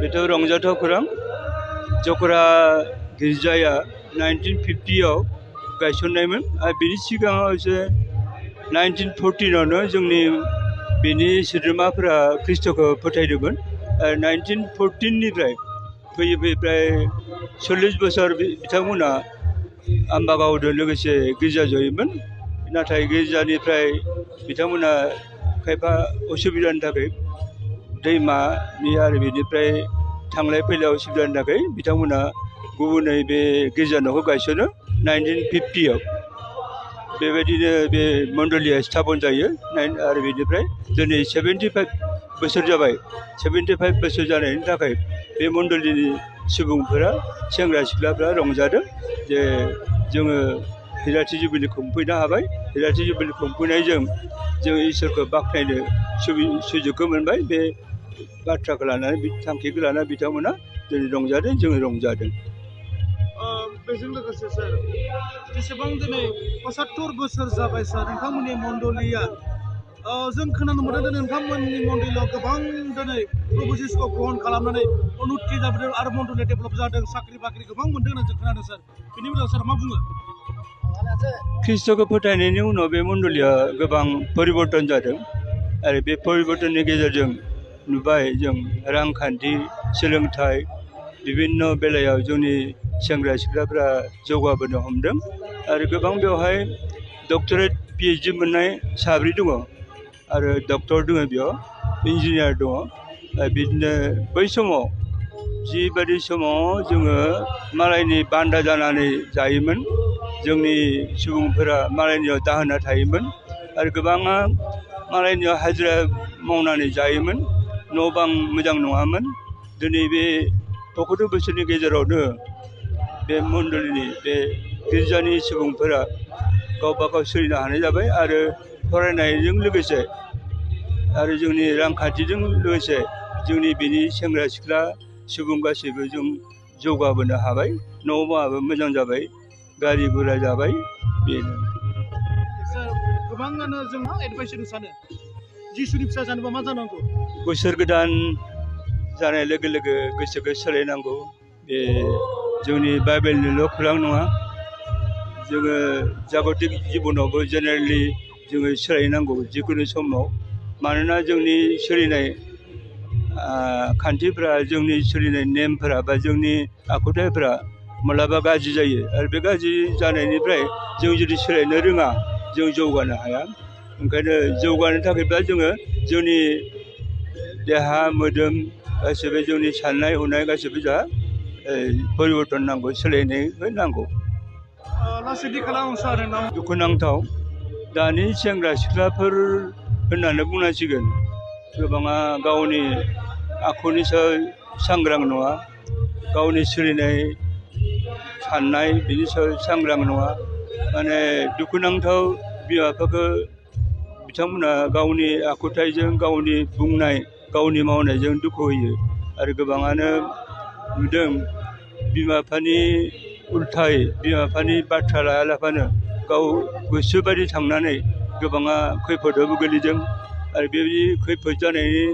बेथ' रंजाथाव खौरां जकरा गिर्जाया 1950आव गायसननायमोन आरो बेनि सिगाङाव एसे 1914आवनो जोंनि बेनि सोद्रोमाफोरा ख्रिस्ट'खौ फोथायदोंमोन आरो 1914निफ्राय फैयै फैयै प्राय 40 बोसोर बिथांमोना आम्बागावजों लोगोसे गिर्जा जयोमोन नाथाय गिर्जानिफ्राय बिथांमोना खायफा असुबिदानि थाखाय दैमानि आरो बेनिफ्राय थांलाय फैलाय असुबिदानि थाखाय बिथांमोना गुबुनै बे गिर्जा न'खौ गायसनो 1950आव बेबायदिनो बे मण्डलिया स्थापन जायो आरो बेनिफ्राय दिनै 75 बोसोर जाबाय 75 बोसोर जानायनि थाखाय बे मण्डलिनि सुबुंफोरा सेंग्रा सिख्लाफ्रा रंजादों जे जोङो हिराथि जुबिलि खुंफैनो हाबाय हिराथि जुबिलि खुंफैनायजों जों इसोरखौ बाख्नायनो सुजुगखौ मोनबाय बे बाथ्राखौ लानानै थांखिखौ लानानै बिथांमोना दिनै रंजादों जोङो रंजादों बेजों लोगोसे सार जेसेबां दिनै 75 बोसोर जाबाय सार नोंथांमोननि मण्डलिया जों खोनानो मोनदों नोंथांमोननि मण्डलियाव गोबां दिनै प्रभु जिसुखौ ग्रहण खालामनानै उन्नति जाबोदों आरो मण्डलिया डेभेलप जादों साख्रि बाख्रि गोबां मोनदों होनना जों खोनादों सार बेनि बेलायाव सार मा बुङो ख्रिस्ट'खौ फोथायनायनि उनाव बे मण्डलिया गोबां परिबर्तन जादों आरो बे परिबर्तननि गेजेरजों नुबाय जों रांखान्थि सोलोंथाइ बिभिन्न बेलायाव जोंनि सेंग्रा सिख्लाफ्रा जौगाबोनो हमदों आरो गोबां बेवहाय डक्टरेट PhD मोननाय साब्रै दङ आरो डक्टर दङ बेयाव इन्जिनियार दङ बिदिनो बै समाव जिबायदि समाव जोङो मालायनि बान्दा जानानै जायोमोन जोंनि सुबुंफोरा मालायनियाव दाहोना थायोमोन आरो गोबाङा मालायनियाव हाजिरा मावनानै जायोमोन न' बां मोजां नङामोन दिनै बे 75 बोसोरनि गेजेरावनो बे मण्डलिनि बे गिर्जानि सुबुंफोरा गावबा गाव सोलिनो हानाय जाबाय आरो फरायनायजों लोगोसे आरो जोंनि रांखान्थिजों लोगोसे जोंनि बेनि सेंग्रा सिख्ला सुबुं गासैबो जों जौगाबोनो हाबाय न' बाङाबो मोजां जाबाय गारि गुरा जाबाय बेनो सार गोबाङानो जों मा एडभाइस होनो सानो जिसुनि फिसा जानोबा मा जानांगौ बोसोर गोदान जानाय लोगो लोगो गोसोखौ सोलायनांगौ बे जोंनि बाइबेलनिल' खौरां नङा जोङो जागतिक जिबनावबो जेनेरेलि जोङो सोलायनांगौ जिखुनु समाव मानोना जोंनि सोलिनाय खान्थिफ्रा जोंनि सोलिनाय नेमफोरा बा जोंनि आखुथायफ्रा माब्लाबा गाज्रि जायो आरो बे गाज्रि जानायनिफ्राय जों जुदि सोलायनो रोङा जों जौगानो हाया ओंखायनो जौगानो थाखायब्ला जोङो जोंनि देहा मोदोम गासैबो जोंनि साननाय हनाय गासैबो जोंहा परिबर्तन नांगौ सोलायनायबो नांगौ दुखुनांथाव दानि सेंग्रा सिख्लाफोर होननानै बुंनांसिगोन गोबाङा गावनि आखुनि सायाव सांग्रां नङा गावनि सोलिनाय साननाय बिनि सायाव सांग्रां नङा माने दुखुनांथाव बिमा बिफाखौ बिथांमोना गावनि आखुथायजों गावनि बुंनाय गावनि मावनायजों दुखु होयो आरो गोबाङानो नुदों बिमा बिफानि उल्थायै बिमा बिफानि बाथ्रा लायालाबानो गाव गोसोबायदि थांनानै गोबाङा खैफोदावबो गोलैदों आरो बेबायदि खैफोद जानायनि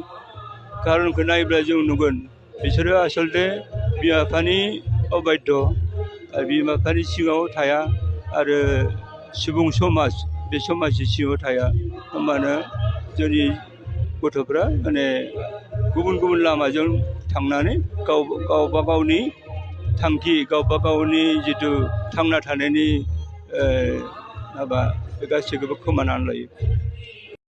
खारनखौ नायोब्ला जों नुगोन बिसोरो आसलथे बिमा बिफानि अबाध्य आरो बिमा बिफानि सिङाव थाया आरो सुबुं समाज बे समाजनि सिङाव थाया होमबानो जोंनि गथ'फ्रा माने गुबुन गुबुन लामाजों थांनानै गावबा गावनि थांखि गावबा गावनि जिथु थांना थानायनि माबा बे गासैखौबो खोमानानै लायो